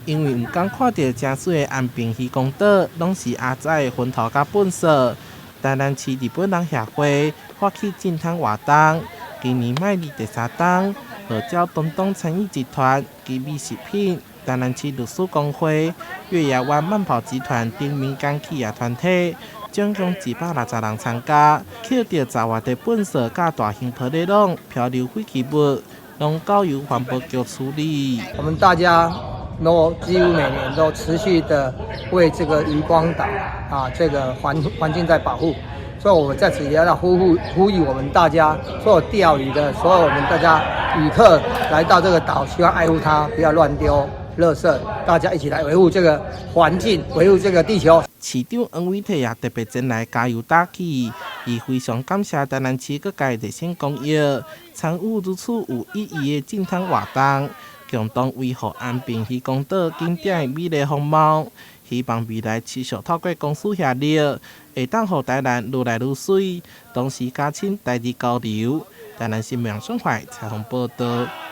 因為毋甘看著誠媠的安平漁工島攏是阿仔的糞頭佮糞埽，台南市日本人協會發起淨灘活動，今年邁入第三冬，號召東東餐飲集團、奇美食品、台南市律師公會、月牙灣慢跑集團等民間企業團體，總共260人參加，抾著10外袋糞埽佮大型玻璃籠、漂流廢棄物，攏交由環保局處理。我們大家都幾乎每年都持續的為這個漁光島啊，這個環境在保護，所以我們在此也要呼籲我們大家所有釣魚的，所有我們大家旅客來到這個島，希望愛護它，不要亂丟垃圾，大家一起來維護這個環境，維護這個地球。市長黃偉哲也特別前來加油打氣，伊非常感謝台南市各界熱心公益，參與如此有意義的淨灘活動，共同維護安平漁工島景點的美麗風貌。希望未來持續透過公私協力，會當予台南愈來愈媠，同時加深台日交流。台南新聞綜合採訪報導。